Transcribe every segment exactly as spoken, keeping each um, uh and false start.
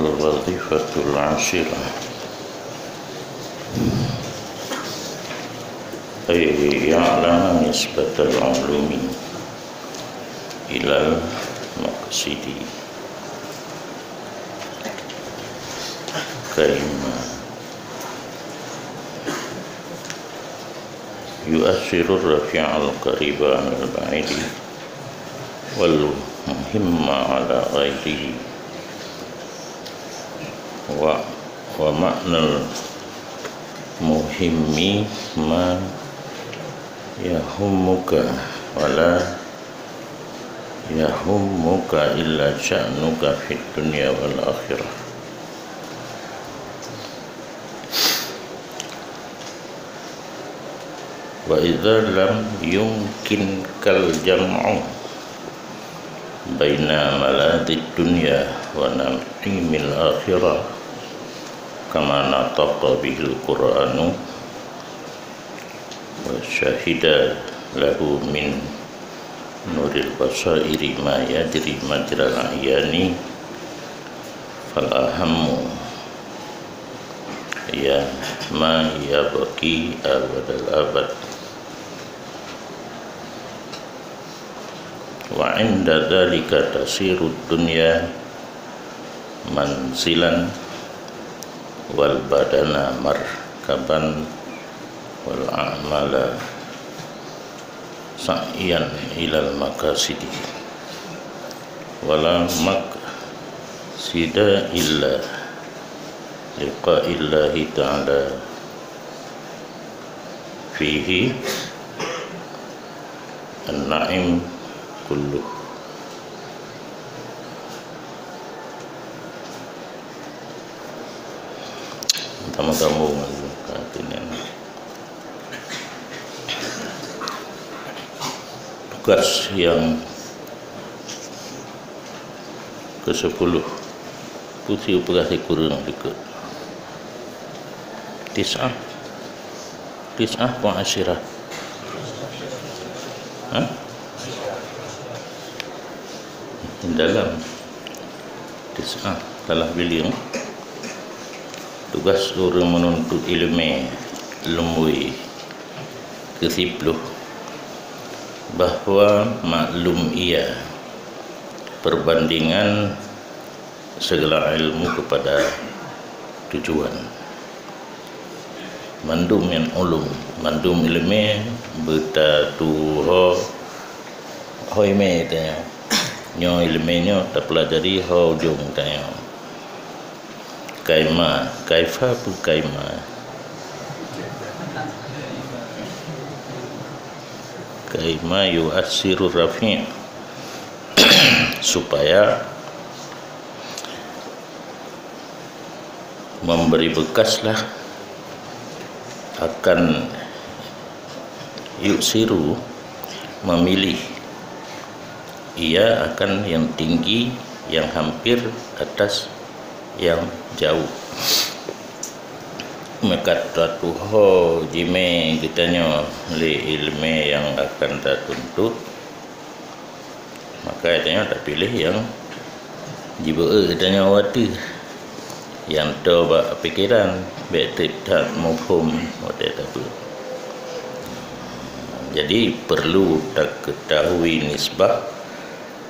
Al-wazifatul ashirah, ay ya'lama nisbatal ulumi ilal maqsidi. Kaima yu'assirur rafi'al qariba 'alal ba'idi wal muhimma 'ala ghairihi. Wa, wa ma'nal muhimmi ma yahummuka wa la yahummuka illa sya'nuka fid dunya wal akhirah. Wa idza lam yumkinkal jam'u baina maladzid dunya wa na'imil akhirah, kama nataqa bihil Qur'anu wa syahida lahu min nuril basairi ma yajri majral a'yani, fal ahammu ya ma yabqi abadal abad. Wa 'inda dzalika tasirud dunya manzilan wal badana markaban wal a'mala sa'yan ilal maqasidi. Wa la maqsida illa liqa'illahi ta'ala fihi an-na'im kulluh. Sama-sama. Tugas yang kesepuluh. Pusi peugah sikureueng dikeue. Tis'ah. Tis'ah wa asyirah. Ha? Dalam tis'ah, salah bileung. Tugas ureuëng meununtut iéleumé lumbôi keusiploh, bahwa maklum ia perbandingan segala ilmu kepada tujuan. Mandum nyan ulum, mandum iéleumé beutatuho ho iéleumé tanyoe. Nyoe iéleumé nyoe tapeulajari ho ujong tanyoe. Kaima, kaifa peue kaima? Kaima yu'assiru rafi', supaya memberi bekaslah akan yu'siru, memilih ia akan yang tinggi, yang hampir atas yang jauh. Meukat tatuho jimé geutanyoe lé iéleumé nyang akan tatuntut, maka geutanyoe tapiléh nyang jibeuet geutanyoe watée nyang toe bak pikeran, bék treb that muphom watée tabeuet. Jadi, perlu takeutahui nisbah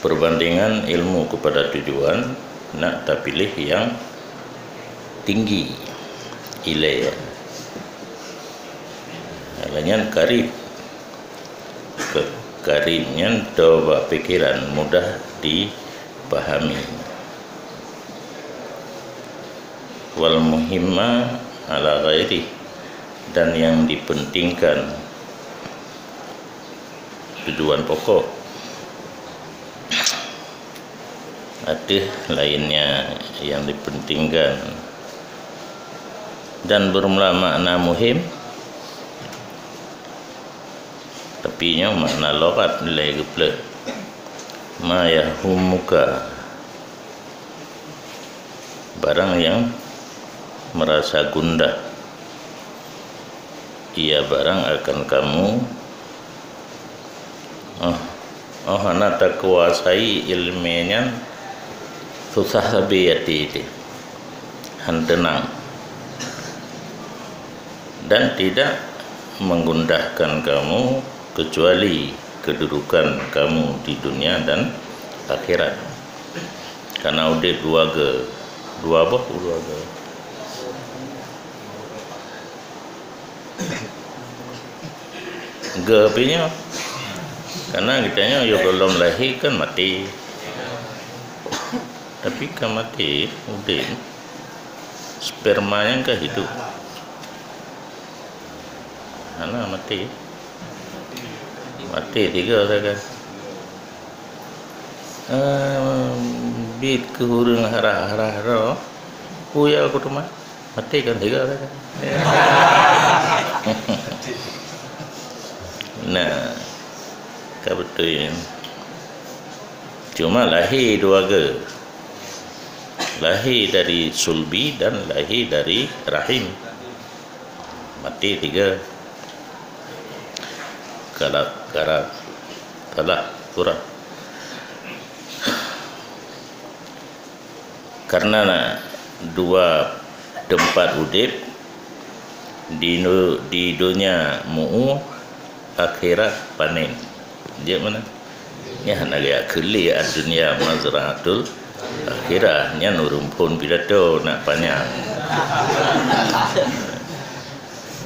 perbandingan ilmu kepada tujuan, nak tapiléh nyang tinggi ilée. Lagée nyan karib. Ke-, karib nyan toe bak pikeran, mudah dipahami. Wal muhimma ala ghairi, dan yang dipentingkan, tujuan pokok, ateueh lainnya yang dipentingkan. Dan bermula makna muhim, tapi nyoe makna lughat lé geupleuh. Ma yahummuka, barang yang merasa gundah ia barang akan kamu, oh, oh hana takuasai iéleumé nyan, susah sabe até teuh. Tenang, dan tidak menggunahkan kamu kecuali kedudukan kamu di dunia dan akhirat. Karena udeb dua ge, dua boh dua ge. Ge pih nyoe. Karena geutanyoe yoh gohlom lahé kan maté. Tapi ka maté, udeb. Sperma nyan ka hidup. Hana maté. Maté tiga sagai. Ehm, bit keu ureuëng harah-harah droe, peue ya aku teuma? Maté kan tiga sagai. Nah, ka beutôi nyan. Cuma lahé dua ge. Lahé dari sulbi dan lahé dari rahim. Maté tiga. Kalau, kalau salah kurang. Karena dua tempat udeb di nu-, di dunia mu'ue, akhirat panen. Jeuet meunan? Nyan hana geuyue kheun lé, "Ad-dunya mazra'atul akhirah." Nyan ureuëng phon pidato nak panyang.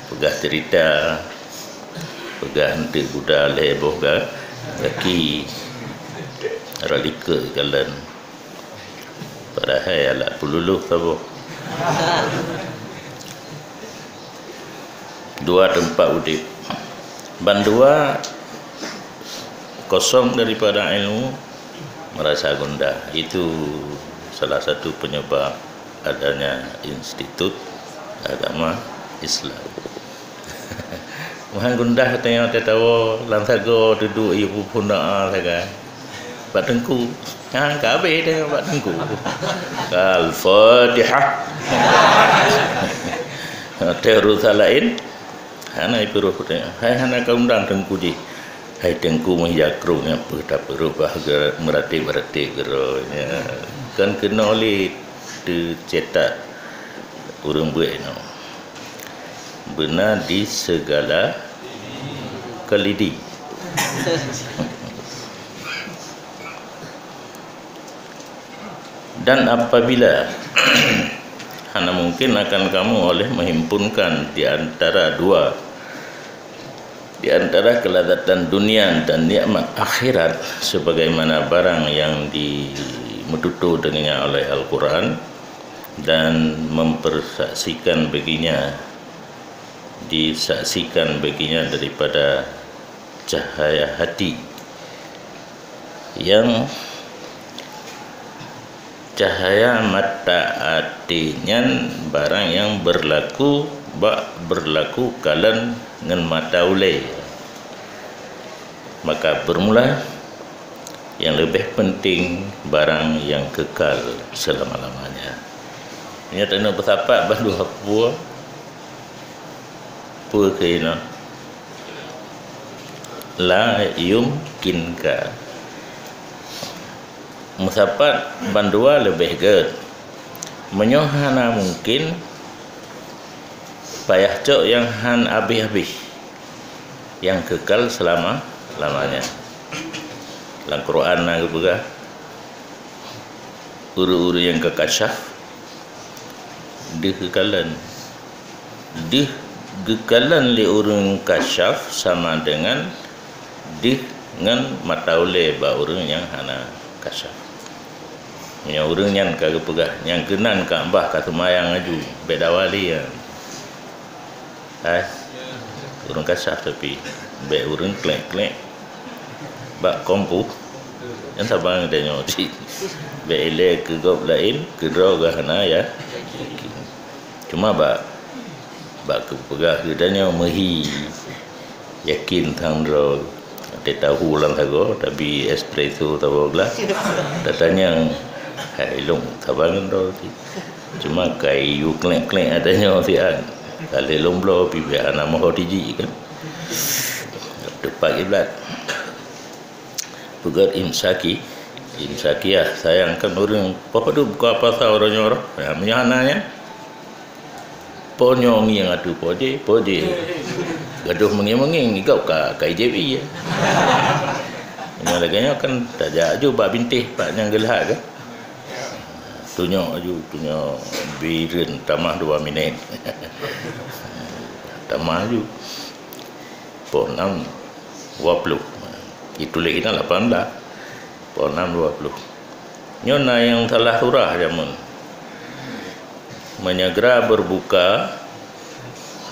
Peugah cerita, peugah eunteuk guda lhée boh ga-, gaki, rot likot kalon. Padahai alat peululuh saboh. Dua teumpat udeb. Bandua kosong daripada ilmu, merasa gundah. Itu salah satu penyebab adanya Institut Agama Islam. Meuhan gundah tanyoe tatawoe lam sagoe, duduek yue peuphon doa sagai. Bak teungku. Ha, ka habéh tanyoe bak teungku. Al-Fatihah. Watée urusan laén, hana jipeurôh tanyoe. Hai hana ka undang teungku jih. Hai teungku meuh jakrong nyang peue tapeurôh bah ge-, meuratéb-ratéb keudroe nyan. Kon keunoe lé teucetak ureuëng beuet nyoe. Beuna di segala kelidi. Dan apabila hana mungkin akan kamu oleh menghimpunkan di antara dua, di antara kelazatan dunia dan nikmat akhirat, sebagaimana barang yang dimeututoe dengannya oleh Al-Quran dan mempersaksikan baginya, disaksikan baginya daripada cahaya hati yang cahaya mata até nyan barang nyang berlaku bak berlaku kalon ngon mata ulée. Maka bermula yang lebih penting barang yang kekal selama-lamanya. Nyoe tanyoe beusapat bandua peue, peue keunoe. La yumkinka. Meusapat bandua leubeh gét. Meunyoe hana mungken, payah cok nyang han habéh-habéh, nyang keukal seulama-lamanya. Lam Quran na geupeugah, ureuëng-ureuëng nyang geukasyaf deuh geukalon. Deuh geukalon lé ureuëng kasyaf sama deungon deuh ngon mata ulée bak ureuëng nyang hana kasyaf. Meunyoe ureuëng nyan ka geupeugah, nyang keunan ka bah ka seumayang laju, bék dawa lé nyan. Hai, ureuëng kasyaf tapi bék ureuëng klek-klek bak kompu. Nyan saban geutanyoe cit. Bék ilée keu gob laén, keu droe geuh hana ya. Cuma bak, bak keupeugah geutanyoe meuhi yakin sang droe. Teuh tahu lam sagoe, tabi espresso saboh glah. Tatanyong, hai lôn saban ngon droe cit. Cuma kai yue klek-klek geutanyoe siat. Ka lheueh lôn bloe pih bék hana meuho tiji kan. Teupat kiblat. Peugét imsaki, imsakiah, sayang kan ureuëng, padub buka puasa uroe nyoe roh. Ya, meunyoe hana nyan, Po nyoe ngieng ateueh po jih, po jih. Gadôh meungieng-meungieng, i gob ka, ka ijép ie. Nyoe lagèe nyoe kan tajak ju bak bintéh pat nyang geulhat kan. Tunyok aju, tunyok bireuen tamah dua minét. Tamah aju. Poh nam dua ploh. Ituléh inan lapan blah. Poh nam dua ploh. Nyoe na nyang salah surah jameun. Meunyegra beureubuka,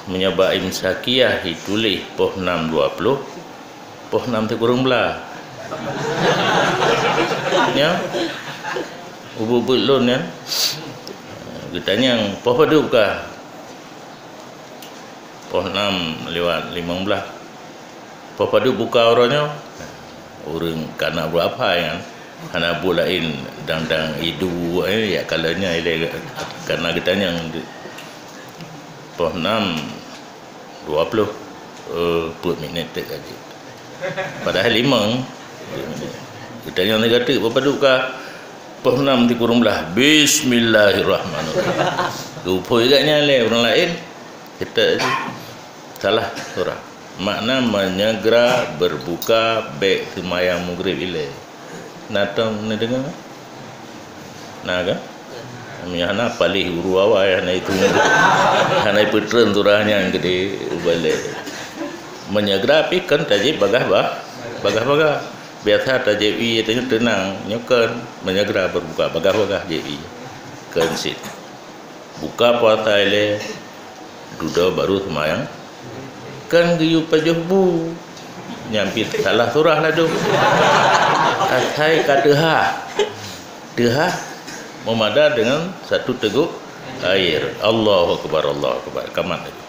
meunyoe bak Imsakiah ituléh poh nam dua ploh, poh nam sikureueng blah. Nyoe, ubeuet-ubeuet lôn nyan, geutanyong poh padub ka? Poh nam lewat limong blah. Poh padub buka uroe nyoe? Ureueng kana buet apa nyan? Hana buet laén dang-dang idu, eh, ya kalon nyan ilèe kana geutanyong. Poh nam dua ploh, eh, peuet minét teuk lagi. Padahai limong. Geutanyong lagèe teuk, poh padub ka? Poh nam sikureueng blah. Bismillahirrahmanirrahim. Geupôi gak nyan lé ureueng laén. Kita salah surah. Makna meunyegra beureubuka bèk seumayang Maghrib ilèe. Na tom neudeungoe? Na kan? Meunyo hana paléh guru awai hana itu. Hana ipeutreun surah nyan keudéh ubalek. Meunyegra pih kon tajép bagaih bah, bagaih-bagaih. Biasa tajép ie teunang, nyoe kon meunyegra beureubuka bagaih-bagaih jép ie. Kon cit. Buka puasa ilèe, dudoe baru seumayang. Kan geuyue pajoh bu. Nyan pih salah surah laju. Asai ka teuhah. Teuhah meumada deungon satu teugok air. Allahu akbar, Allahu akbar. Kamat laju.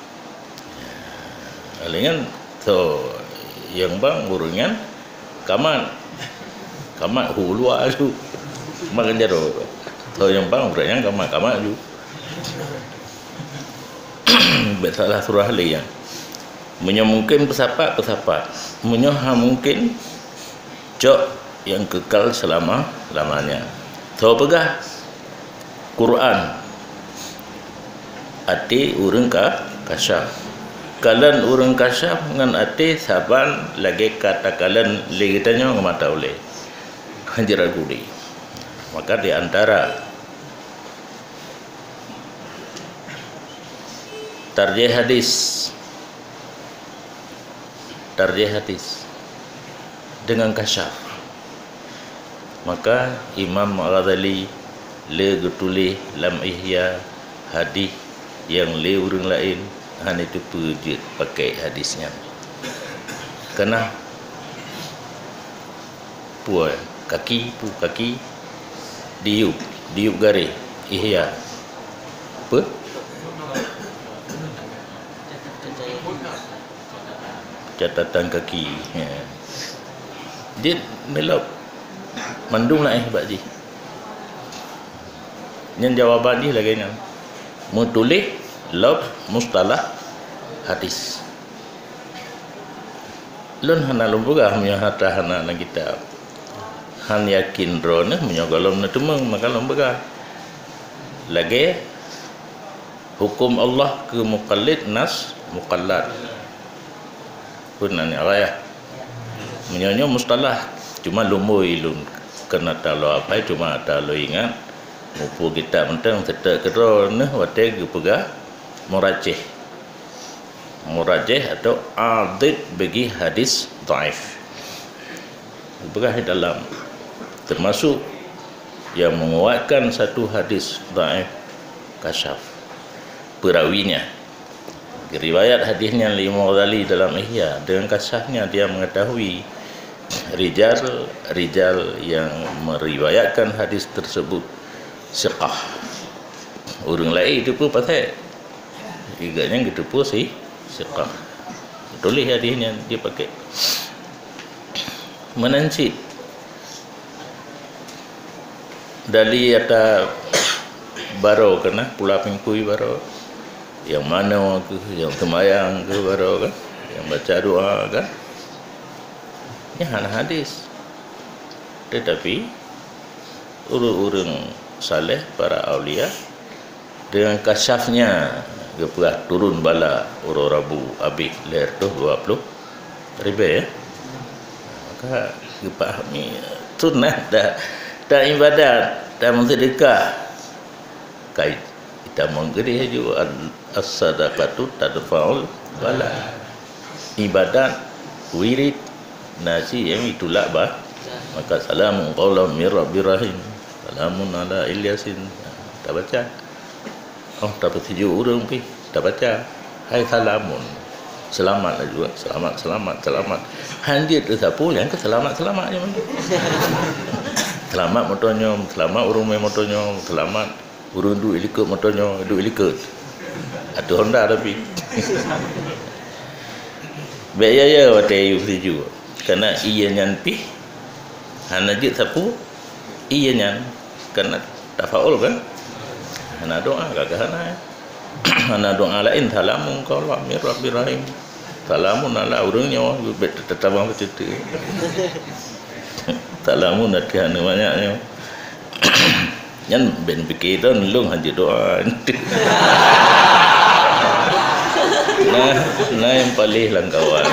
Lheuh nyan, so, nyang bang ureueng nyan kamat. Kamat hu luwa aju. Makan jaroe. So, nyang bang ureueng nyan kamat, kamat aju. Bèk salah surah lé nyan. Meunyoe mungken peusapat, peusapat. Meunyoe hana mungken, cok nyang keukal seulama-lamanya. Soe peugah? Quran. Até ureueng ka, kasyaf. Kalon ureueng kasyaf ngon até saban lagèe ka takalon lé geutanyoe ngon mata ulèe. Hajar guri. Maka di antara tarjih hadis, tarjih hadis deungon kasyaf. Maka Imam Al-Ghazali le geutuléh lam Ihya hadis nyang lé ureueng laén hana teupeue jeuet pakai hadis nyan. Kana peue kaki, peue kaki, diyub, diyub garéh, Ihya. Peue? Catatan kaki. Ya. Jeuet neulop mandum laén bak jih. Nyan jawaban jih lagèe nyan. Meutuléh lop mustalah hadis. Lôn hana lôn peugah meunyoe hata hana lam kitab. Han yakin droeneuh meunyoe gohlom neuteumeung maka lôn peugah. Lagèe huköm Allah keu muqallid nas muqallad. Peue nan raya. Meunyoe nyoe mustalah, cuma lumbôi lôn keuneuk taloe apai, cuma taloe ingat, muphom kitab mantong teutap keudroe neuh watèe geupeugah murajjih. Murajjih atau adid bagi hadis dhaif. Geupeugah di dalam, termasuk yang menguatkan satu hadis dhaif, kasyaf. Perawinya. Riwayat hadis nyan lé Imam Ghazali dalam Ihya, dengan kasyafnya dia mengetahui rijal-rijal yang meriwayatkan hadis tersebut siqah. Ureueng laén itu pun pasai. Iga nyan geuteupeue si siqah. Tuléh hadis nyan dia pakai. Meunan cit dali ata baroe keunan pula pingkui baroe. Nyang manoe keuh, nyang seumayang keuh baroe kan, nyang baca doa kan. Nyan hana hadis. Tetapi ureueng-ureueng saleh, para aulia, dengan kasyafnya, Geupeugah turun bala uroe Rabu abéh lhèe reutôh dua ploh ribèe, ya. Maka geupahami sunnah dah, dah ibadat, dah meuseudeukah. Kai, kita meugeudeh aju, al-, as-sadaqatu tadfa'ul bala. Ibadat, wirid, nasi yang itulak bah. Maka, "Salamun qaulan mir rabbir rahim. Salamun ala Ilyasin." Tabaca. Oh, tapeusijuek ureueng pih, tabaca, "Hai salamun." Selamat laju, selamat, selamat, selamat. Hanjeuet teusapeue nyang keu selamat-selamat nyoe. Selamat moto nyoe, selamat ureueng mé moto nyoe, selamat ureueng duek ilikot moto nyoe, duek ilikot. Ateueh honda tapi. Bèk ya-ya watèe yue sijuek. Karena iya nyan pih hana jeuet sapeue, iya nyan karena tafaul kan? Hana doa, gagah hana. Hana doa laén, salamun qaulan mir rabbir rahim. Salamun ala ureueng nyoe, bèk tetabang beuteuteue. Salamun ateueh aneuk manyak nyoe. Nyan ben pike droe lôn hanjeuet doa. Nah, nah nyang paléh lam kawan.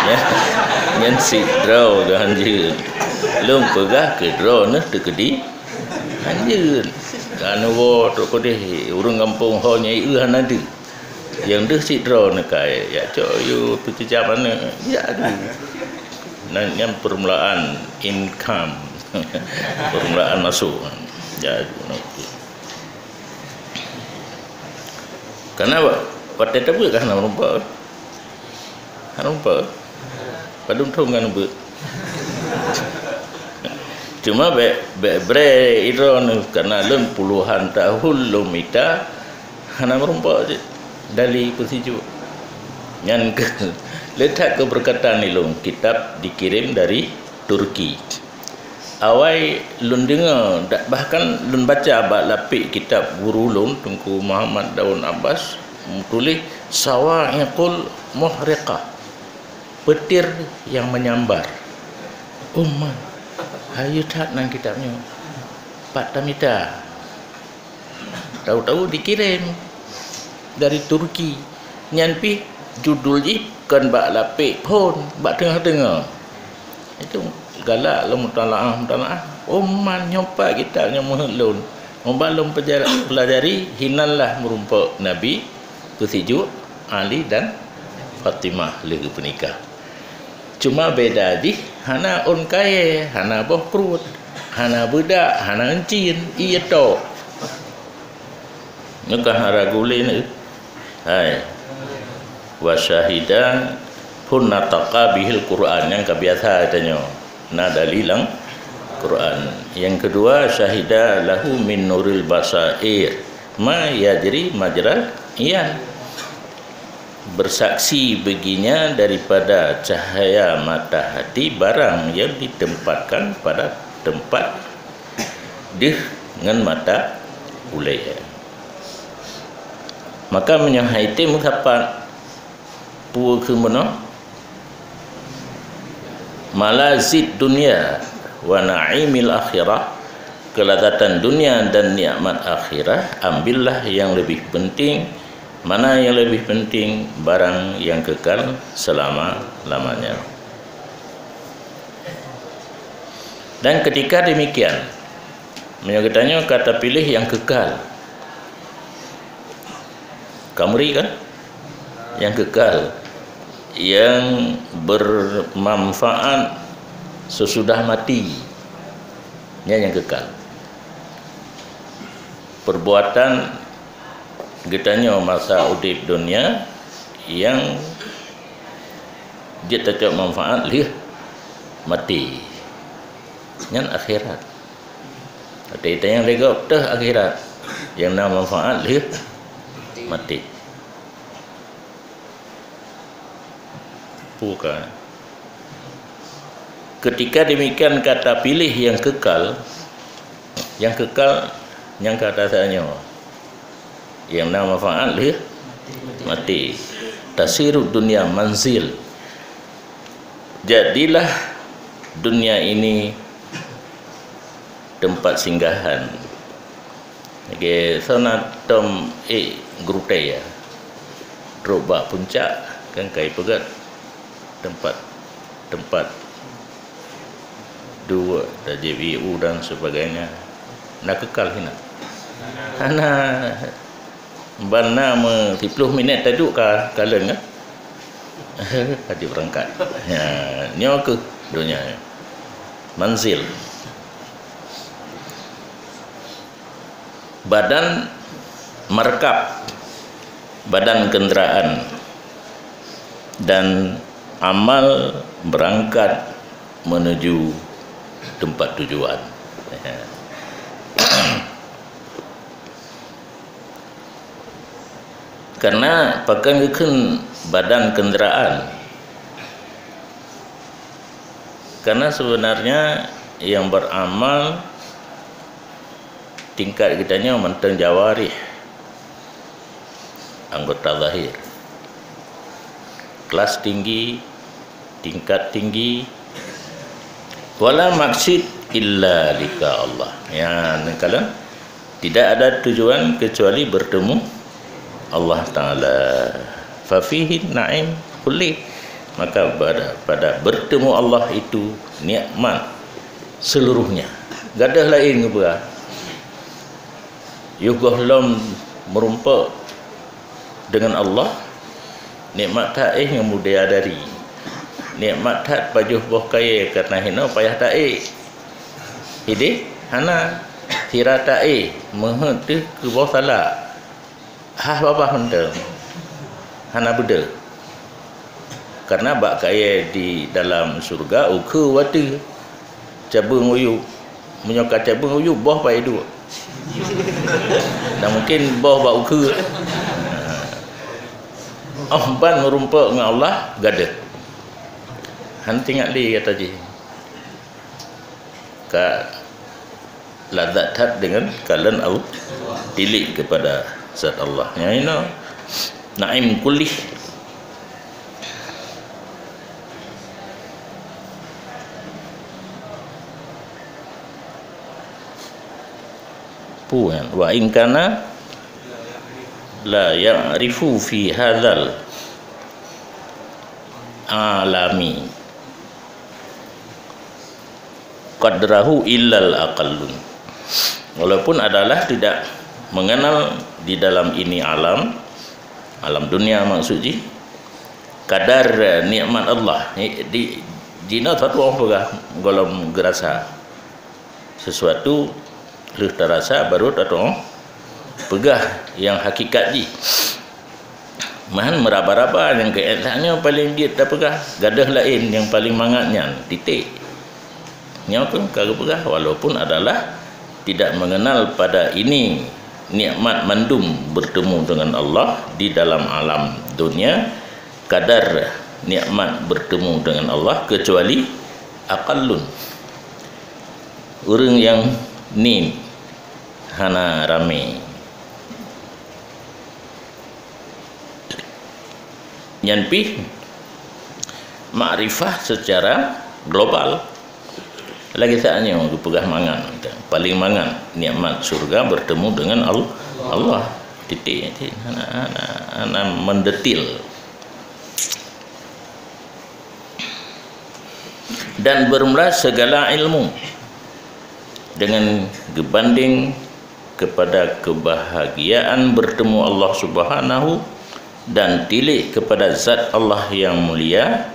Nyan, nyan sidroe geuhanjeuet. Lôn peugah keu droeneuh teukeudi hanjeuet. Ka neuwoe trok keudeh ureueng gampông ho nyang ieu hana deuh. Nyang deuh sidroe neukai, jak cok yue peucicap aneuk, jak aju. Nyan, nyan permulaan income. Permulaan masuk. Jak aju. Karena wa-, watèe tabeuet ka hana meureumpok. Hana meureumpok. Padum thôn ka neubeuet. Cuma bèk, bèk brè droeneuh, karena lôn puluhan tahun lôn mita, hana meureumpok cit dali peusijuek. Nyan keuh le that keubeureukat ilôn, kitab dikirim dari Turki. Awai lôn deungoe, da-, bahkan lôn baca bak lapék kitab guru lôn, Teungku Muhammad Daun Abbas, meutuléh sawa'iqul muhriqah, peutir nyang menyambar. Oh man, hayeu that nan kitab nyoe. Pat tamita. Tahu-tahu dikirim dari Turki. Nyan pih judul jih kon bak lapék phôn, bak teungoh-teungoh. Itu galak lôn mutalaah, mutalaah. Oh man, nyoe pat kitab nyang meuheuet lôn. Muba lôn peja-, pelajari, hinan lah meurumpok Nabi peusijuek Ali dan Fatimah lheueh geupeunikah. Cuma beda jih, hana ôn kayèe, hana boh pruet, hana beudak, hana euncien, ié tok. Nyoe ka hana ragu lé nyoe. Hai. Wa syahida huna taqa bihil Qur'an, nyang ka biasa tanyoe. Na dalil lam Qur'an. Yang kedua, syahida lahu min nuril basair ma yajri majral iyan. Bersaksi baginya daripada cahaya mata hati barang yang ditempatkan pada tempat deuh ngon mata ulèe. Maka meunyoe hai tém meusapat, peue kheun bunoe? Malazid dunya wa na'imil akhirah, kelazatan dunia dan nikmat akhirat, ambillah yang lebih penting. Mana yang lebih penting? Barang yang kekal selama-lamanya. Dan ketika demikian, meunyoe geutanyoe ka tapiléh nyang kekal, ka meuri kan? Nyang kekal, yang bermanfaat sesudah mati, nyan nyang kekal. Perbuatan geutanyoe masa udép dunia nyang jeuet tacok manfaat lheueh maté. Nyan akhirat. Watèe tanyong lé gob teuh akhirat, nyang na manfaat lheueh maté. Bukan. Ketika demikian ka tapiléh nyang kekal, nyang kekal nyang ka tatanyoe. Nyang na manfaat lheueh maté. Tasirud dunya manzil. Jadilah dunia ini tempat singgahan. Lagèe soe na tom ék gurutèe, ya. Trok bak puncak, kan ka ipeugèt teumpat, teumpat duek, tajép ié u dan sebagainya. Na keukal hinan? Hana. Ban na meusiplôh minèt taduek ka, kalon kan? Ka jibeurangkat. Ya, nyoe keuh donya. Manzil. Badan markab, badan kendaraan, dan amal berangkat menuju tempat tujuan. Karena pakon geukheun badan kendaraan? Karena sebenarnya yang beramal tingkat geutanyoe mantong jawarih, anggota zahir. Kelas tinggi, tingkat tinggi. Wala maksud illa liqa Allah. Ya, neukalon, tidak ada tujuan kecuali bertemu Allah Ta'ala. Fafihi na'im kulli. Maka pada, pada bertemu Allah itu nikmat seluruhnya. Gadoh laén geupeugah. Yoh gohlom meurumpok dengan Allah, nikmat that éh ngon muda dari. Nikmat that pajoh boh kayèe karena hinoe payah taék. Idéh hana, sira taéh meuheuet teuh keu boh salak. Hah babah mantong. Hana beudôh. Karena bak kayèe di dalam syeuruga ukeue watèe cabeueng uyueb. Meunyoe ka cabeueng uyueb, boh paih duek. Nah, mungkin boh bak ukeue. Oh, ban meurumpok ngon Allah, gadoh. Han teuingat lé gata jih. Ka lazat that dengan kalon Allah, tilik kepada zat Allah. Nyan inoe na'im kulli. Pu, wa in kana la ya'rifu fi hadzal alami qadrahu illal aqallun. Walaupun adalah tidak mengenal di dalam ini alam, alam dunia maksud jih, kadar nikmat Allah. Di, di, jinoe satu orang peugah golom geurasa. Sesuatu lheueh tarasa baru tateupeugah nyang hakikat jih. Meuhan meuraba-raba nyang keu ék that nyoe paleng jeuet tapeugah, gadoh laén nyang paleng mangat nyan, titik. Nyoe keuh ka geupeugah, walaupun adalah tidak mengenal pada ini nikmat mandum bertemu dengan Allah di dalam alam dunia, kadar nikmat bertemu dengan Allah kecuali aqallun. Ureuëng nyang niet hana ramé. Nyan pih makrifah secara global. Lagèe saat nyoe geupeugah mangat, paling mangat nikmat syurga bertemu dengan Al-, Allah. Titik, titik. Hana, hana, hana mendetil. Dan bermula segala ilmu dengan geubanding kepada kebahagiaan bertemu Allah Subhanahu dan tilik kepada zat Allah yang mulia,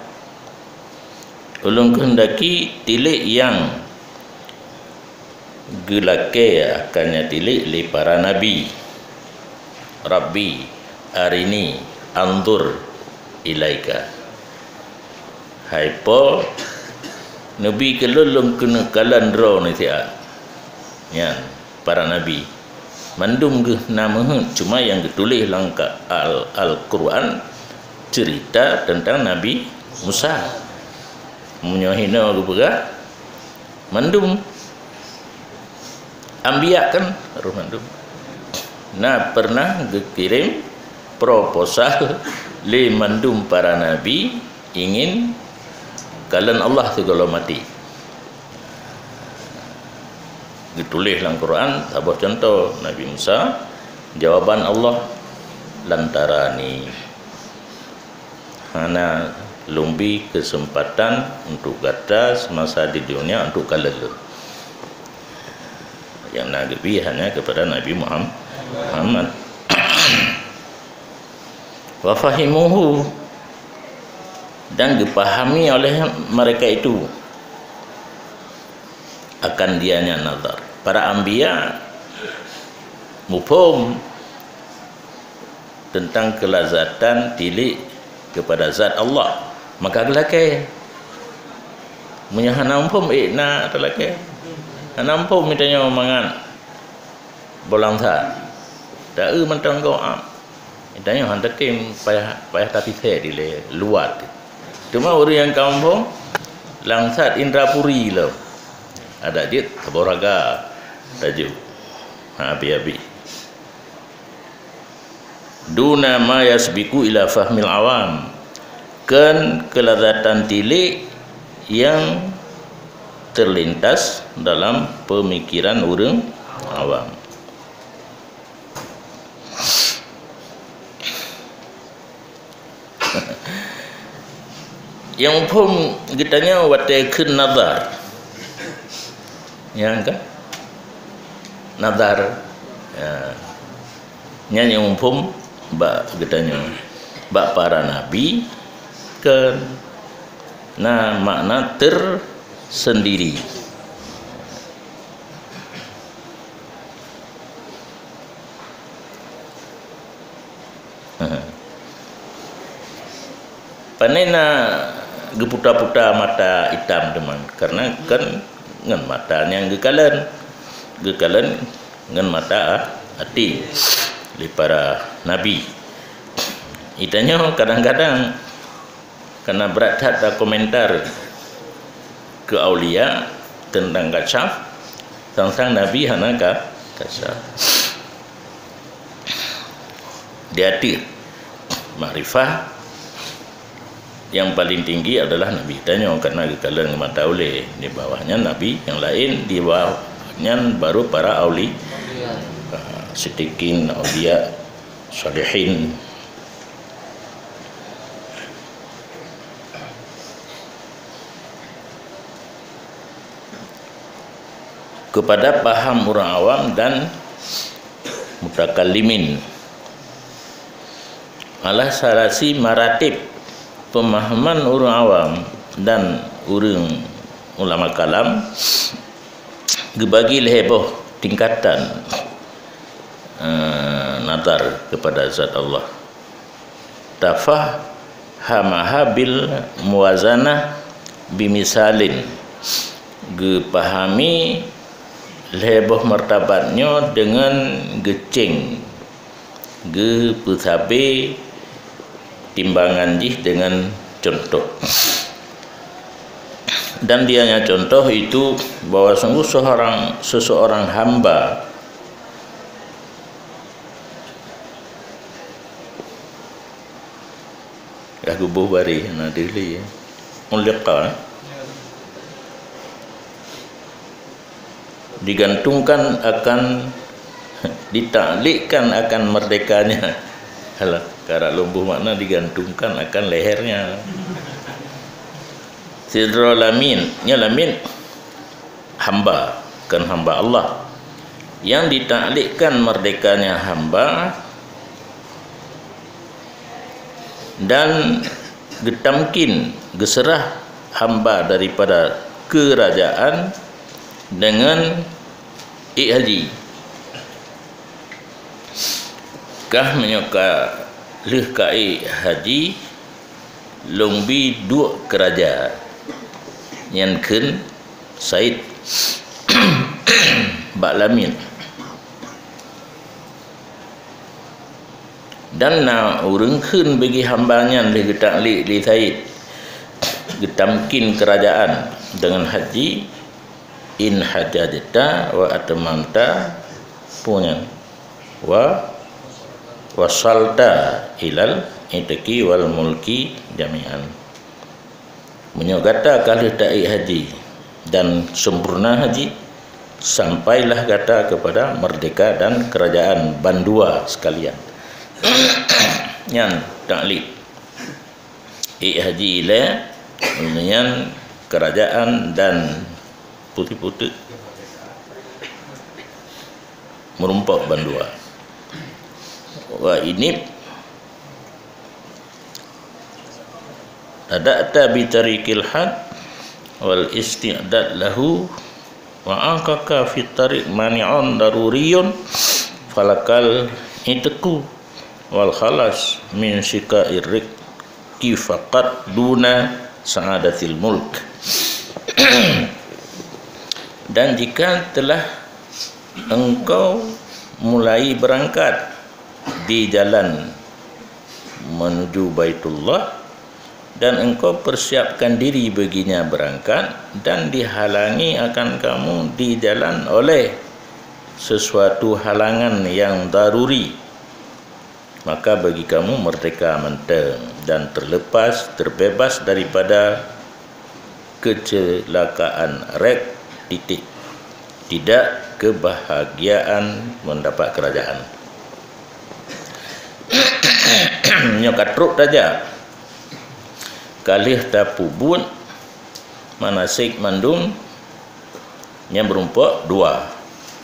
ulôn keuhendaki tilik nyang geulakée akan nyang tilik lé para nabi. Rabbi, arini, anzur ilaika. Hai Po, neubi keu lôn lôn keuneuk kalon droeneuh siat. Nyan, para nabi. Mandum geuh na meuheuet, cuma nyang geutuléh lam ka-, Al-, Al-Quran cerita tentang Nabi Musa. Meunyoe hinoe geupeugah, mandum anbiya kan roh mandum. Na pernah geukirém proposal lé mandum para nabi ingin kalon Allah sigohlom maté. Geutuléh lam Quran saboh cuntoh Nabi Musa, jawaban Allah, "Lan tarani." Hana lôn bi keuseumpatan untuk gata seumasa di dunia untuk kalon lôn. Nyang na geubi hanya kepada Nabi Muham-, Muhammad. Wa fahimuhu, dan geupahami oleh mereka itu akan dianya nazar. Para anbiya muphom teuntang keulazatan tilék keupada zat Allah, maka geulakée. Meunyoe hana muphom, ék na talakée. Hana muphom, geutanyoe mangat boh langsat. Ta-eu mantong gob am. Geutanyoe han tatem payah, payah tapisée dilée luwat. Teuma ureuëng nyang ka muphom, langsat indra puri lom. Adak jeuet saboh raga tajok. Ha, abi-abi. Duna ma yasbiqu ila fahmil awam. Kon keulazatan tilék nyang terlintas dalam pemikiran ureuëng awam. Nyang muphom geutanyoe watée kheun nazar. Nyang ka? Nazar. Ya. Nyan nyang muphom bak geutanyoe. Bak para nabi kheun na makna tersendiri. Pane na geuputa-puta mata itam teuma, karena kan ngon mata nyang geukalon, geukalon ngon mata até lé para nabi. Geutanyoe kadang-kadang kana brat that takomentar keu aulia teuntang kasyaf, sang-sang nabi hana ka kasyaf. Di ateueh makrifah nyang paling tinggi adalah nabi tanyoe, karena geukalon ngon mata ulée. Di bawah nyan nabi nyang laén, di bawah nyan baru para auli-, ah, siddiqin, aulia, salihin. Kepada paham ureuëng awam dan mutakallimin. Alah sarasi maratib pemahaman ureuëng awam dan ureuëng ulama kalam geubagi lhée boh tingkatan, eh, nazar kepada zat Allah. Tafahamaha bil muwazanah bimisalin, geupahami lhée boh martabat nyoe deungon geucéng, geupeusabe timbangan jih deungon cuntoh. Dan dianya contoh itu bahwa sungguh seorang, seseorang hamba Ka geuboh bareh na deuh lé, ya. Uliqa, eh? Digantungkan akan, ditaklikkan akan merdekanya. Alah, karap lôn boh makna digantungkan akan lehernya. Sidroe lamin, nyoe lamin hamba, kon hamba Allah. Yang ditaklikkan merdekanya hamba dan geutamkin, geuseurah hamba daripada keurajeuen deungon ék haji. Kah meunyoe ka lheueh ka ék haji, lôn bi duek keu raja, nyan kheun Said bak lamin. Dan na ureuëng kheun bagi hamba nyan lheueh geutaklik lé Said, geutamkin keurajeuen deungon haji, in hajajta wa atmamta, peue nyan? Wa wasalta ilal itqi wal mulki jami'an. Meunyoe gata ka lheueh taék haji dan sempurna haji, Sampailah gata kepada merdeka dan kerajaan bandua sekalian. Nyan taklid. Ék haji ilée, nyan kerajaan dan putéh-putéh meurumpok bandua. Wa inib tada'ta bi tariqil haq wal isti'dad lahu wa aqaka fit tariq mani'un daruriyun falakal itqu wal khalas min syika'ir riqi faqat duna sa'adatil mulk. Dan jika telah engkau mulai berangkat di jalan menuju Baitullah, dan engkau persiapkan diri baginya berangkat, dan dihalangi akan kamu di jalan oleh sesuatu halangan yang daruri, maka bagi kamu merdeka mantong dan terlepas, terbebas daripada kecelakaan rek titik. Tidak kebahagiaan mendapat kerajaan. Nyoe ka trok tajak. Ka lheueh tapeubuet manasik mandum, nyan meurumpok dua,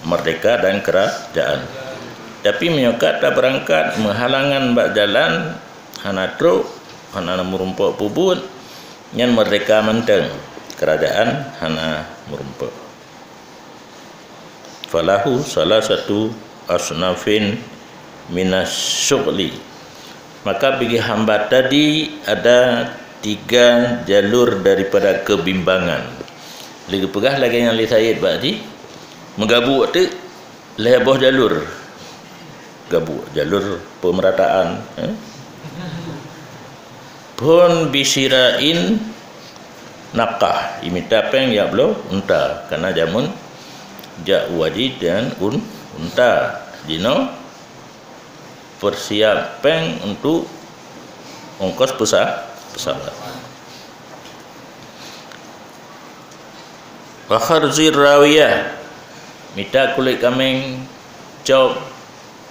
merdeka dan kerajaan. Tapi meunyoe ka tabeurangkat meuhalangan bak jalan, hana trok, hana meurumpok peubuet, nyan merdeka mantong, kerajaan hana meurumpok. Falahu salasatu asnafin minas syughli. Maka bagi hamba tadi ada tiga jalur daripada kebimbangan. Lé geupeugah lagée nyang lé Said bak jih, meugabuk teuk lhée boh jalur. Gabuk jalur pemerataan, eh? Phon bisirain naqah, imita péng jak bloe unta, karena jameun jak u haji dan un-, unta. Jinoe persiap péng untuk ongkos pesa-, pesawat. Wa kharzir rawiyah, mita kulét kaméng cop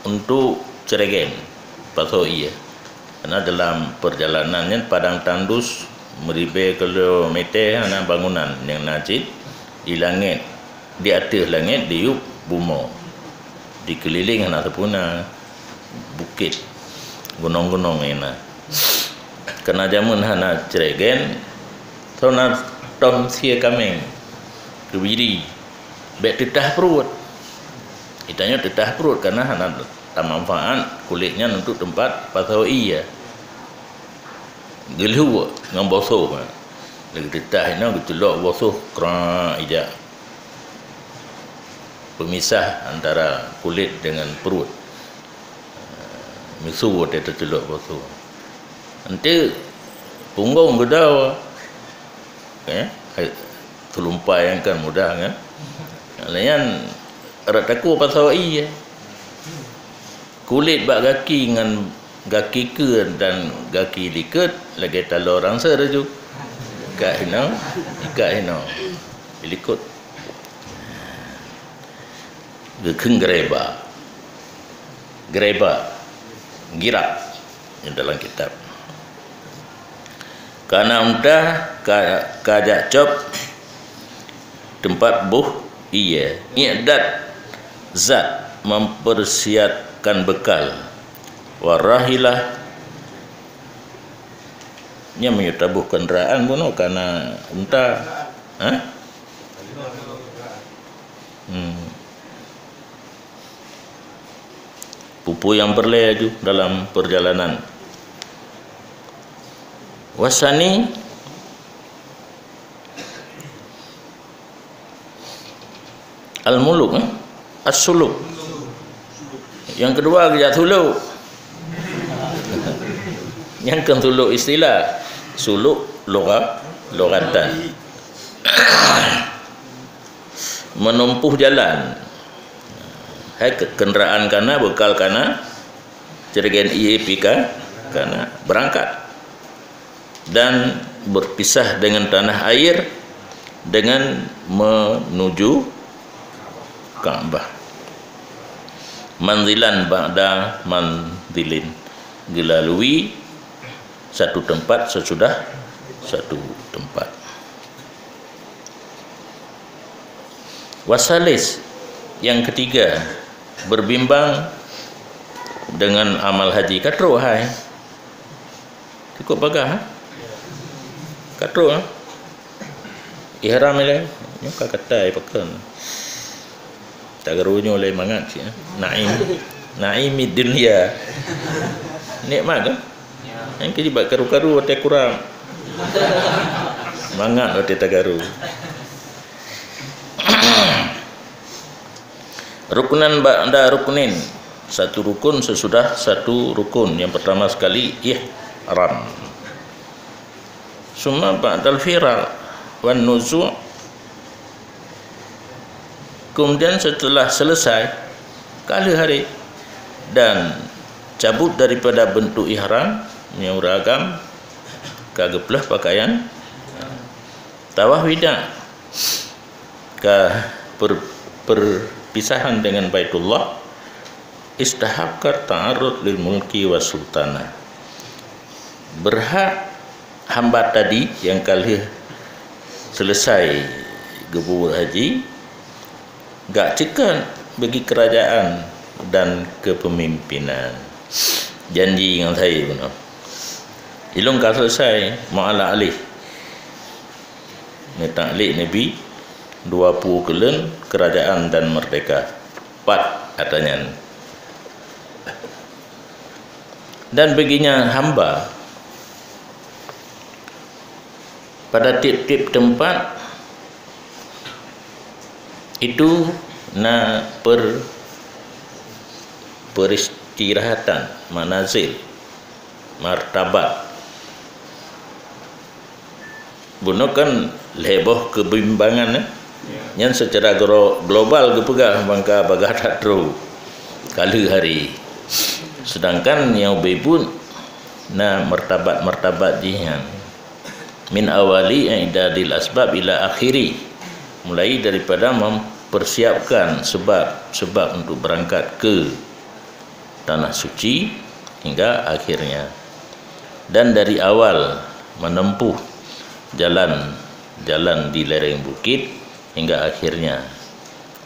untuk ceuregen, pasoe ie. Karena dalam perjalanan nyan padang tandus meuribée kilometer hana bangunan nyang na cit di langét, di ateueh langét diyueb bumoe. Dikeulileng hana sapeue na, bukét, gunong-gunong nyang na. Karena jameun hana ceuregen, soe na tom sie kaméng, keubiri, bék teutah pruet. Itanyoe teutah pruet karena hana tamanfaat kulét nyan untuk teumpat pasoe ie. Geulhue ngon bosoh. Lagée teutah inoe geuceulok bosoh krak ijak. Pemisah antara kulét dengan pruet. Miseue watée teuceulok bosoh. Enti punggong geudawa, eh, hai, teulumpai nyang kan mudah kan? Layan rot takue pasoe ie. Kulét bak gaki ngon gaki keue dan gaki likot lagée taloe ranseu laju. Ikat hinoe, ikat hinoe. Likot. Geukheun geureba. Geureba. Girab. Nyang dalam kitab. Kana unta ka, ka jak cop teumpat boh ie. I'dad zad, mempersiapkan bekal. Warahilah, nyan meunyoe taboh kendaraan bunoe kana unta. Hah? Hmm. Peue-peue nyang peureulée laju dalam perjalanan. Wasani al-muluk, eh? As-suluk. Nyang keudua geujak suluk. Nyang kon suluk istilah. Suluk lugha-, lughatan. Menempuh jalan. Hai ke-, kendaraan kana, bekal kana, ceuregen ie pih ka-, kana, berangkat. Dan berpisah dengan tanah air dengan menuju Ka'bah. Manzilan ba'da manzilin, geulalui satu tempat sesudah satu tempat. Wasalis, yang ketiga, berbimbang dengan amal haji. Ka trok hai. Cukup bagah, ha? Ka trok, ha? Ihram ilée, nyoe ka katai pakon. Tagaru nyoe lé mangat cit, ha? Naim, naimid dunya. Nikmat kan? Nyang keu jibat karu-karu watée kurang. Mangat watée tagaru. Ruknan ba'da ruknin, satu rukun sesudah satu rukun. Yang pertama sekali ihram. Summa ba'dal firar wan nuzu'. Kemudian setelah selesai, ka lheueh hari dan cabut daripada bentuk ihram, meunyoe ureuëng agam ka geupleuh pakaian, tawaf wida, ka per-, perpisahan dengan Baitullah, istahaqqa ta'arrud lil mulki was sultanah. Berhak hamba tadi nyang ka lheueh selesai geubuet haji, gak ceukan bagi kerajaan dan kepemimpinan. Janji ngon saya bunoe. Ilong ka selesai, ma'ala alih. Neutak lé Nabi, dua pue keuleuen, kerajaan dan merdeka. Pat ata nyan. Dan baginya hamba pada tiep-tiep tempat itu na per-, peristirahatan, manazil, martabat. Bunoe kan lhée boh keubimbangan, eh? Ya. Nyan seucara glo-, global geupeugah bangka bagah that trok ka lheueh hari. Sedangkan nyang ubé buet na martabat-martabat jih nyan. Min awali i'dadil asbab ila akhiri. Mulai daripada mempersiapkan sebab-sebab untuk berangkat ke Tanah Suci hingga akhirnya. Dan dari awal menempuh jalan-jalan di lereng bukit hingga akhirnya.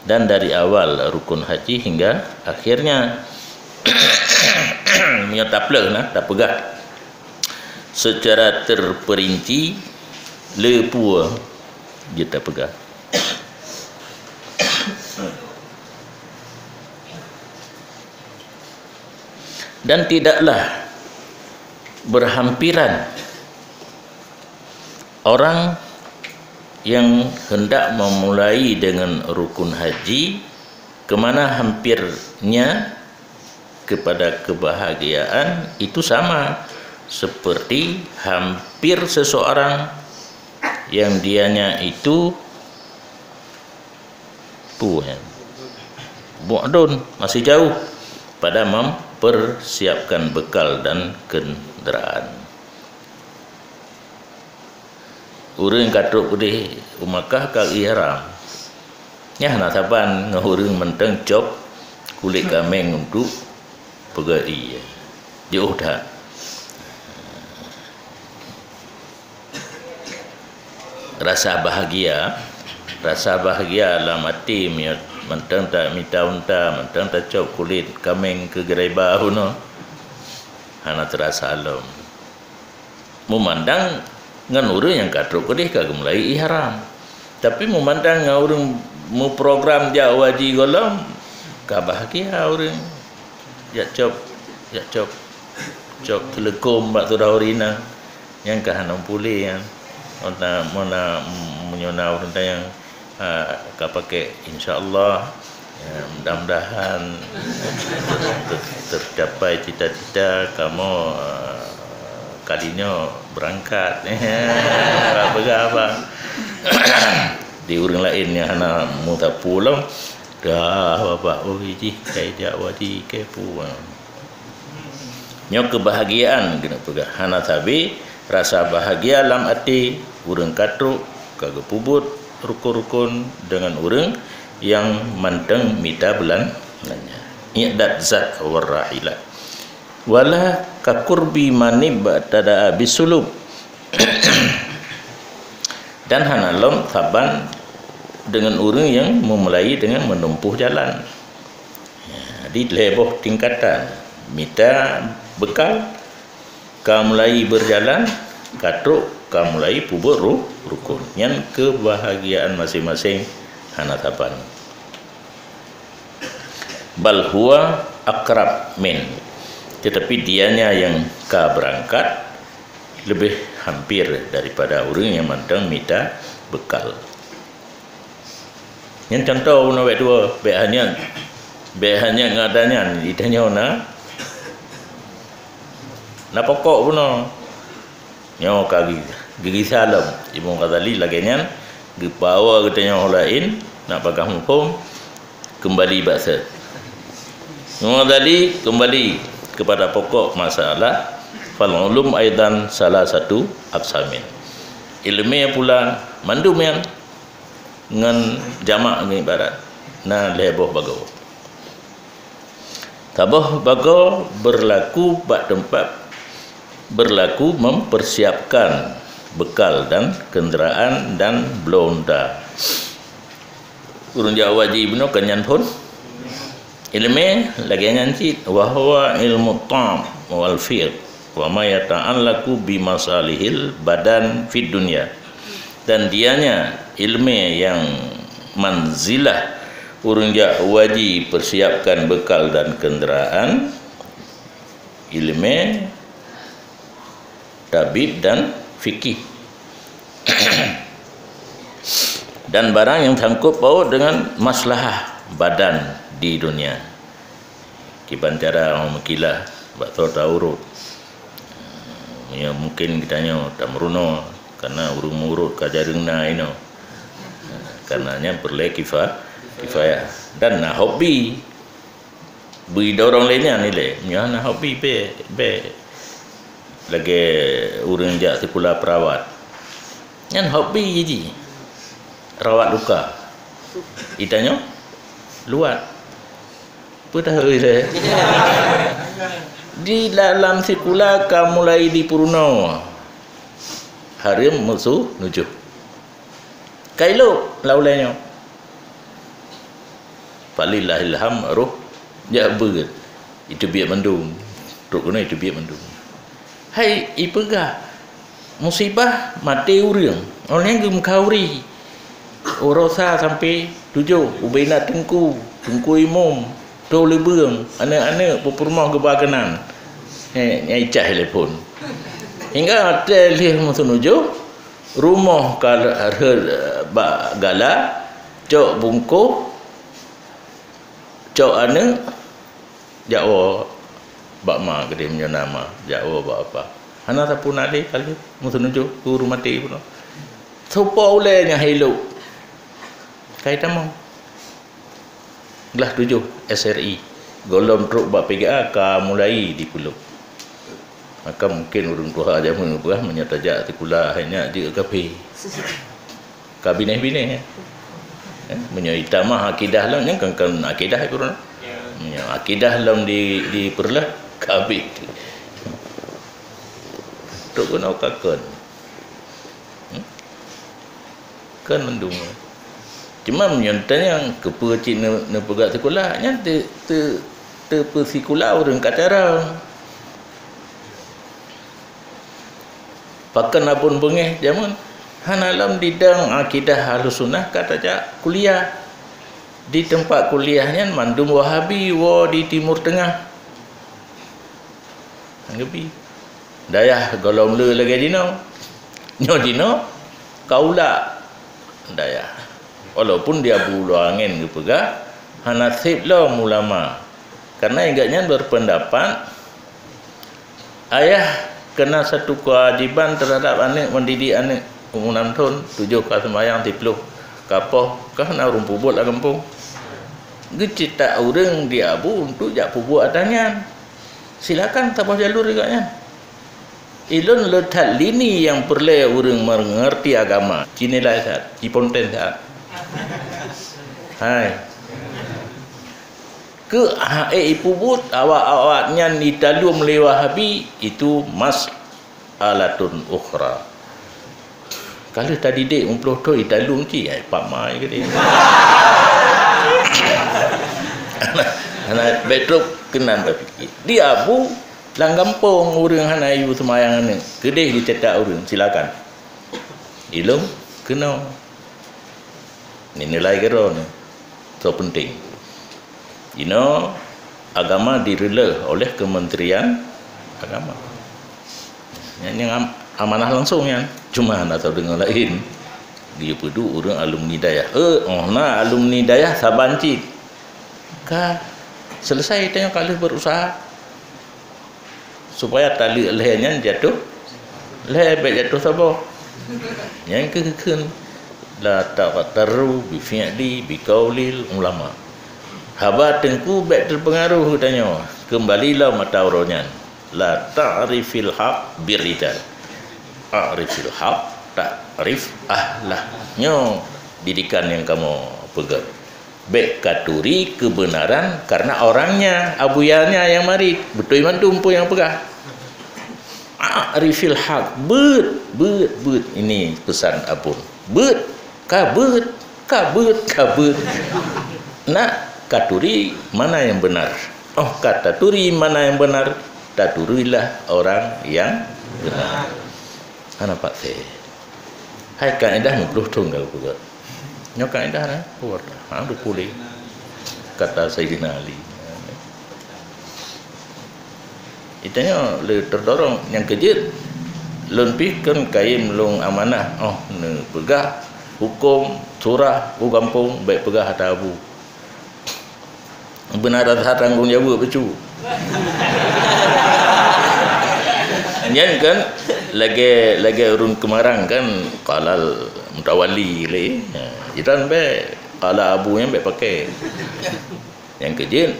Dan dari awal rukun haji hingga akhirnya. Meunyoe tapleueh na, tapeugah secara terperinci, le peue jeuet tapeugah. Dan tidaklah berhampiran orang yang hendak memulai dengan rukun haji, kemana hampirnya kepada kebahagiaan itu sama seperti hampir seseorang yang dianya itu Peue nyan? Bu'dun, masih jauh pada mempersiapkan bekal dan kenderaan. Ureuëng ka trok keudeh u Makkah ka ihram. Nyan hana saban ngon ureuëng mantong cop kulét kaméng untuk peugöt ié. Jiôh that. Rasa bahagia, rasa bahagia lam até meunyoe mantong tamita unta, mantong tacok kulét kaméng keu geureuba bunoe, hana teurasa lom. Meumandang ngon ureuëng nyang ka trok keudeh ka geumulai ihram. Tapi meumandang ngon ureuëng muprogram jak u haji gohlom, ka bahagia ureuëng. Jak cop, jak cop, cop teuleukom bak syedara ureuëng inong. Nyang ka hana puléh nyan. Mona, mona, meunyoe na ureuëng tanyong, ah, ka pakai, insya Allah. Ya, mudah-mudahan ter-, tercapai cita-cita kamoe, ah, kali nyoe berangkat. Ka peugah abang. Di ureuëng laén nyang hana meusapeue lom, dah babah, oh, jih kai jak wadi kai puang. Nyoe keubahagiaan keuneuk peugah, hana sabe rasa bahagia lam até ureuëng ka trok ka geupeubuet rukon-rukon deungon ureuëng nyang mantong mita beulan-, belanja. I'dad zad war rahilah. Wala ka qurbi man ibtada'a bisulub. Dan hana lom saban deungon ureuëng nyang meumulai deungon meuneumpuh jalan. Ya, di lhée boh tingkatan mita beukal, ka mulai beujalan, ka trok ka mulai peubuet ru-, rukon. Nyan keubahgiaan maséng-maséng hana saban. Bal huwa aqrab min. Tetapi dianya yang ka berangkat lebih hampir daripada ureuëng nyang mantong mita beukal. Nyan contoh bunoe bék dua, bék hanya, bék hanya ngada nyan, itanyoe na, na pokok bunoe. Nyoe ka gi-, geugisa lom. Imam Ghazali lagée nyan geupawa geutanyoe laén nak bagaih muphom keumbali bak seuet. Imam Ghazali keumbali keupada pokok masalah, fal ulum aidan salah satu aksamin. Ileumé pula mandum nyan ngon jamak ngon ibarat na lhée boh bagoe. Saboh bagoe beurlaku bak teumpat beurlaku mempersiapkan bekal dan kenderaan dan bloe unta. Ureuëng jak haji bunoe kon nyan phon. Ileumé lagée nyan cit, wa huwa ilmu ta'am wal fiqh wa ma yata'allaqu bi masalihil badan fid dunya. Dan dianya ileumé nyang manzilah ureuëng jak haji persiapkan bekal dan kenderaan, ileumé tabib dan fikih. Dan barang yang sangkut paut dengan maslahah badan di dunia. Kiban cara ureuëng meukilah bak troh ta urot. Ya, mungkin geutanyoe tameurunoe karena ureuëng meurot ka jareueng na inoe. Karena nyan peureulée kifa-, kifayah. Dan na hobi. Bri dorong lé nyan ilée. Nyan na hobi bék, bék. Lagée ureuëng jak sikula perawat. Nyan hobi jih. Rawat luka. Itanyoe luwat. Peue tahu ilée? Di dalam sikula ka mulai dipeurunoe. Hareuem musoh nujoh. Ka ilop lam ulée nyoe. Falillahil hamd roh jak beuet. Iteubiet mandum. Trok keunoe iteubiet mandum. Hai, ipeugah musibah maté ureuëng. Ureuëng geumeukauri. Uroe sa sampai tujoh, ubena teungku, teungku imum, toh leubeueng, aneuëk-aneuëk peupurumoh geuba keunan. Hé, nyang icah telepon. Hingga watée lheueh musoh nujoh, rumoh ka rhot bak gala, cok bungkôh, cok aneuëk, jak woe bak ma keudeh meunyoe na ma, jak woe bak apa. Hana sapeue na lé ka lheueh, musoh nujoh, guru maté bunoe. Soe po ulée nyang hai lop. Kai tamong. Glah tujoh S R I. Gohlom trok bak P G A ka mulai dipeulop. Maka mungkin ureuëng tuha jameun geupeugah meunyoe tajak sikula hai nyak jeuet kaphé. Ka binéh-binéh, ya. Eh, meunyoe itamah akidah lom, nyan kan, kan akidah guru. Meunyoe akidah lom di, dipeureulah, ka habéh. Trok keunoe ka kon. Hmm? Kon mandum. Cuma meunyoe tanyong keupeue cit ne-, neupeugah sikula, nyan te-, te-, teupeusikula ureuëng ka carông. Pakon abon beungéh jameun hana lom didong akidah Ahlussunnah ka tajak kuliah. Di teumpat kuliah nyan mandum Wahabi woe di Timur Teungah. Nyan geubi. Dayah gohlom le lagée jinoe. Nyoe jinoe kaula dayah. Walaupun di Abu Luangen geupeugah hana seb lom ulama. Karena ingat nyan berpendapat ayah kena satu kewajiban terhadap aneuëk, mendidik aneuëk. Umu nam thon, tujoh ka seumayang, siploh ka poh, ka hana ureuëng peubuet lam gampông. Geucetak ureuëng di Abu untuk jak peubuet ata nyan. Silakan saboh jalur juga nyan. Ilôn le that lini nyang peureulée ureuëng meungerti agama, cinilai that, ciponten that. Hai. Keu ha-, eh, ipubuet awak-awak nyan italum lé Wahabi, itu mas'alatun ukhra. Ka lheueh tadidik meuplôh thôn italum cit, ai, pap mai keudéh. Hana, hana, bék trok keunan tapike. Di Abu, lam gampông ureuëng hana yue seumayang aneuk, keudéh jicetak ureuëng, silakan. Ilôn keunoe. Ni nilai keudroe ni. Soe peunteng. Inoe agama direuleuh oleh Kementerian Agama. Nyan nyang am-, amanah langsung nyan. Cuma hana tadeungoe laén. Geupeuduek ureuëng alumni dayah. Eh, oh na alumni dayah saban cit. Ka selesai tanyoe ka lheueh berusaha. Supaya taleuek lhée nyan jatuh lhée, bék jatuh saboh. Nyan keuh kheun, "La taghtarru bi fi'li, bi qaulil ulama." Haba teungku bék teupeungaruh geutanyoe, keumbali lom ata uroe nyan. "La ta'rifil haq birrijal. A'rifil haq ta'rif ahlah." Nyoe didikan nyang kamoe peugah. Bék katuri keubeunaran kareuna orangnya, abuyanya nyang marit. Beutôi mandum peue nyang peugah. A'rifil haq, beuet, beuet, beuet. Ini pesan Abon. Beuet, ka beuet, ka beuet, ka beuet. Nak katuri mana yang benar. Oh, ka taturi mana yang benar, taturilah orang yang benar. Hana patéh. Hai kaedah meuplôh thôn ka geupeugah. Nyoe kaedah na, kuat. Ha, dua puluh. Kata Saidina Ali. Itanyoe le terdorong nyang keujeuet. Lôn pih kon kayém lôn amanah, oh, neupeugah huköm surah u gampông, bék peugah ata Abu. Beuna rasa tanggong jaweueb bacut. Nyan kan lagée, lagée ureuëng Keumarang kan, qalal mutawali lé. Ha, jitan bék, qala Abu nyan bék pakai. Nyang keujeuet,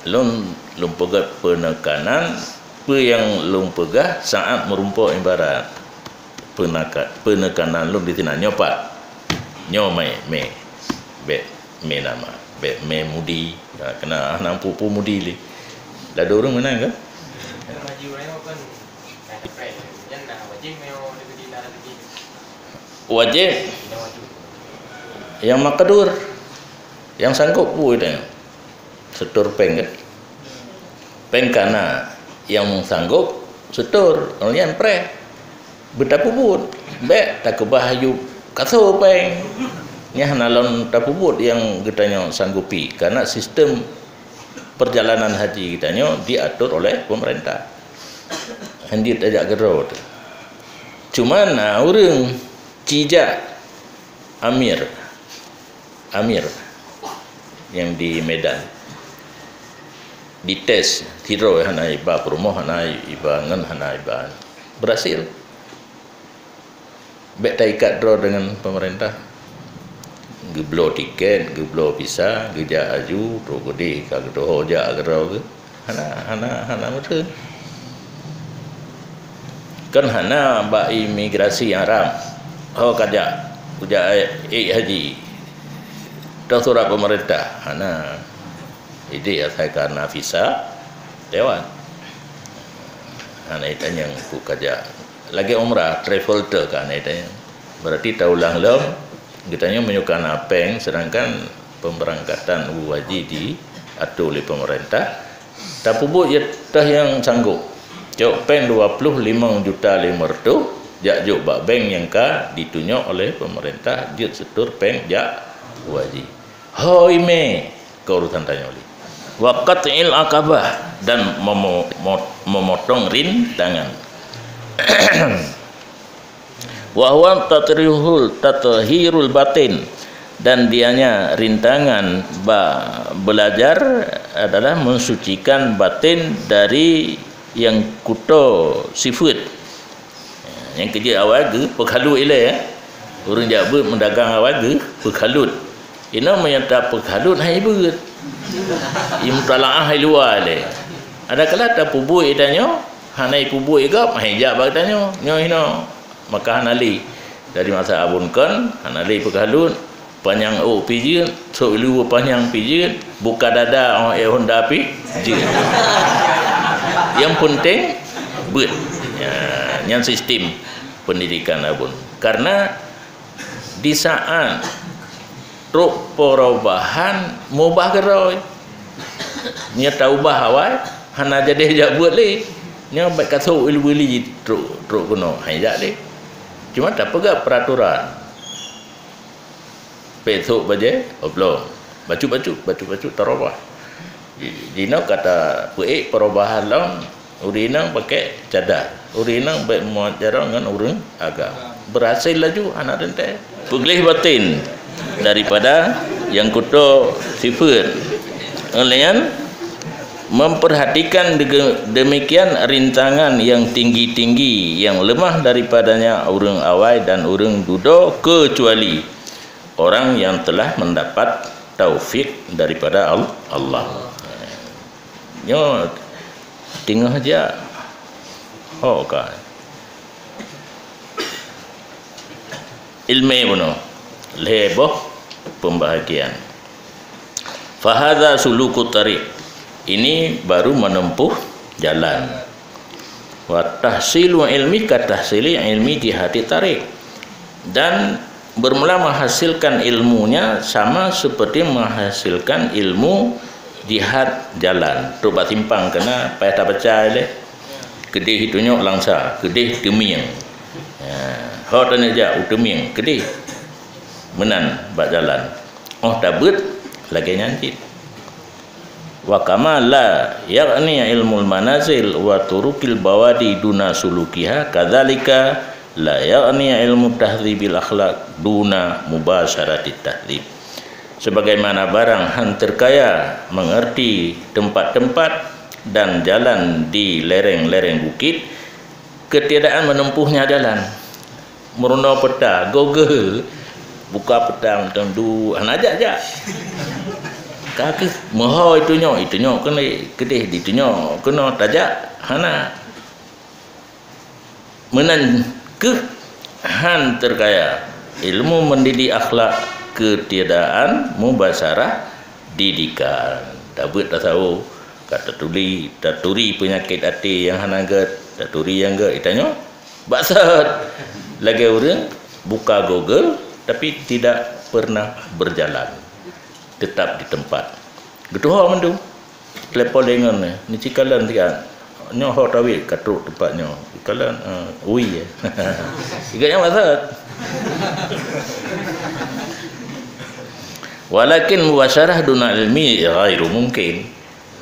lôn, lôn peugah peunekanan, peue nyang lôn peugah saát meurumpok ibarat. Peunaka-, peunekanan lôn di sinan nyoe pat. Nyoe mé, mé. Bék mé nama, bék mé mudi. Nah, keunan hana peue-peue mudi lé. Ladôm ureuëng meunan kan? Wajéb. Nyang makdur. Nyang sanggob peue teuh. Setor péng kan? Péng kana nyang sanggob setor, nyan preh. Beutapeubuet, bék takeubah aju kaso péng. Nyan hana lom tapeubuet nyang geutanyoe sanggopi, karena sistem perjalanan haji geutanyoe diatur oleh pemerintah. Hana jeuet tajak keudroe teuh. Cuma na ureuëng cijak amir, amir nyang di Medan. Dites, sidroe hana iba peurumoh, hana iba ngon, hana iba. Berhasil. Bék taikat droe deungon pemerintah. Geubloe tiket, geubloe visa, geujak aju, trok keudeh ka geudoho jak keudroe geuh. Hana, hana, hana meuteun. Kan hana bak imigrasi Arab. Ho kajak, kujak ék haji. Toh surat pemerintah. Hana. Idéh asai ka na visa, lewat. Hana itanyong ku kajak. Lagée umrah, travel tour ka hana itanyong. Berarti taulang lom, geutanyoe meunyoe ka na péng, sedangkan pemberangkatan u haji diatur lé pemerintah, tapeubuet ya teuh nyang sanggob. Cok péng dua puluh limong juta lima ratus, jak jok bak bank nyang ka ditunyok oleh pemerintah jeuet setor péng jak u haji. Hoi mé, keu urusan tanyoe lé. Wa qat'il aqabah, dan memo-, mo-, memotong rintangan. Wa huwa tatrihul, tathhirul batin, dan dianya rintangan ba belajar adalah mensucikan batin dari yang kuto sifat. Nyang keujeuet awai geuh peukhalut ilée, eh. Ureuëng jak beuet meudagang awai geuh peukhalut. Inoe meunyoe tapeukhalut hai beuet. Imutalaah hai luwa ilée. Adakala tapeubuet itanyoe, hana ipeubuet igop, hai jak bak tanyoe. Nyoe inoe. Maka hana lé. Dari masa Abon kon, hana lé peukhalut. Panyang ôk pih jeuet, sôk ilu panyang pih jeuet, buka dada 'oh ék honda pih jeuet. Nyang peunteng beuet. Ya, nyan sistem pendidikan abon. Karena di saat trok perubahan mubah keudroe. Nyoe taubah awai, hana jadi jak beuet lé. Nyoe bèk ka sôk ilu-ilu trok, trok keunoe, hai jak lé. Cuma tapeugah peraturan. Pèk sôk bajèe, oblong. Bacut-bacut, bacut-bacut tarobah. Di, di noe ka tapeuék perubahan lom, ureueng inong pakai cadar. Ureueng inong bèk muat jaroe ngon ureueng agam. Berhasil laju, hana teuntèe. Peugleh batin daripada nyang kuto sifeuet. Ngon lagèe nyan, memperhatikan dege-, demikian rintangan yang tinggi-tinggi, yang lemah daripadanya ureueng awai dan ureueng dudoe, kecuali orang yang telah mendapat taufik daripada Al-, Allah. Nyoe teungoh jak. Ho ka. Ilmu bunoe. Lhèe boh pembahagian. Fahadza suluku tariq. Ini baru menempuh jalan. Wa tahsilu ilmi ka tahsili ilmi jihati tariq. Dan bermula menghasilkan ilmunya sama seperti menghasilkan ilmu jihad jalan. Trok bak simpang keunan payah tabaca lé. Keudeh itunyok langsa, keudeh teumieng. Ya, ho tanyoe jak u teumieng, keudeh. Meunan bak jalan. 'Oh tabeuet lagèe nyan cit. Wa kama la yaghni ilmul manazil wa turukil bawadi duna sulukiha, kadzalika la yaghni ilmu tahdzibil akhlaq duna mubasaratit tahdzib. Sebagaimana barang han terkaya mengerti tempat-tempat dan jalan di lereng-lereng bukit, ketiadaan menempuhnya jalan. Meurunoe peta, Google. Buka peta mantong duek, hana jak-jak. Ka keuh, meuho itunyok, itunyok keunoe, keudeh ditunyok keunoe tajak, hana. Meunan keuh han terkaya ilmu mendidik akhlak ketiadaan mubasarah didikan. Tabeuet tasawuf, ka taturi, taturi peunyakét até nyang hana gèt, taturi nyang gèt, itanyoe bak sot. Lagèe ureueng buka Google, tapi tidak pernah berjalan, tetap di tempat. Geutuho mandum. Telepon lé ngon, eh, ni cikalon tiga. Nyoe ho tawét ka trok teumpat nyoe. Cikalon, eh, ui, eh. Tiga nyang maksud. Walakin mubasyarah duna ilmi ghairu mungkin.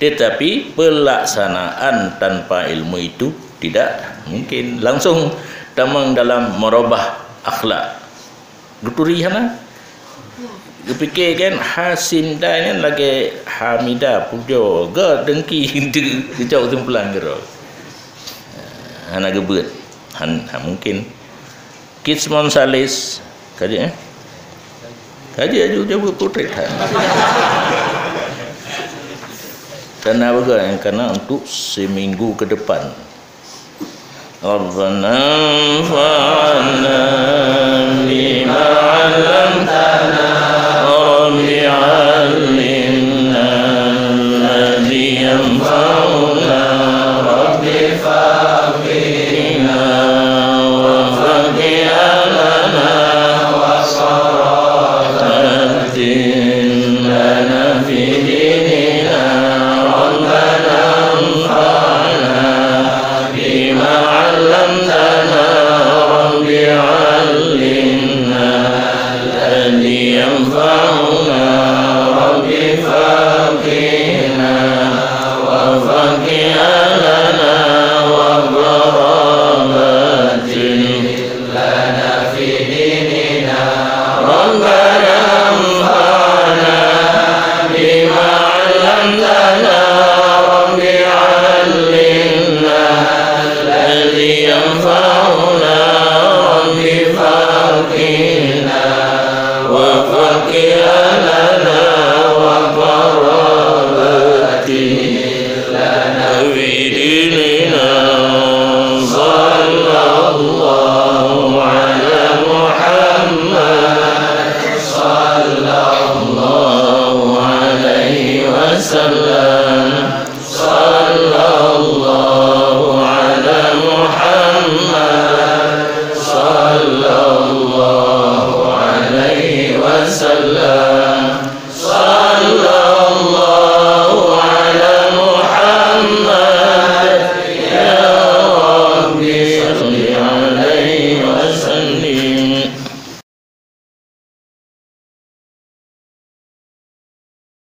Tetapi pelaksanaan tanpa ilmu itu tidak mungkin. Langsung tamong dalam merubah akhlak. Geuturi hana? Geupike kan Hasim dai nyan lagèe Hamida pujoe, geu dengki geucok kesimpulan keudroe. Hana geubeuet. Han, han mungkin. Kismon salis, ka jeuet, eh? Ka jeuet aju jaweub putrek, ha. Karena apa? Karena untuk seminggu ke depan. ربنا انفعنا بما علمتنا. رب علمنا الذي ينفعنا. رب فقهنا وفقه أهلنا وصراط الدين لنا في ديننا. ربنا انفعنا بما علمتنا. رب علمنا الذي ينفعنا. رب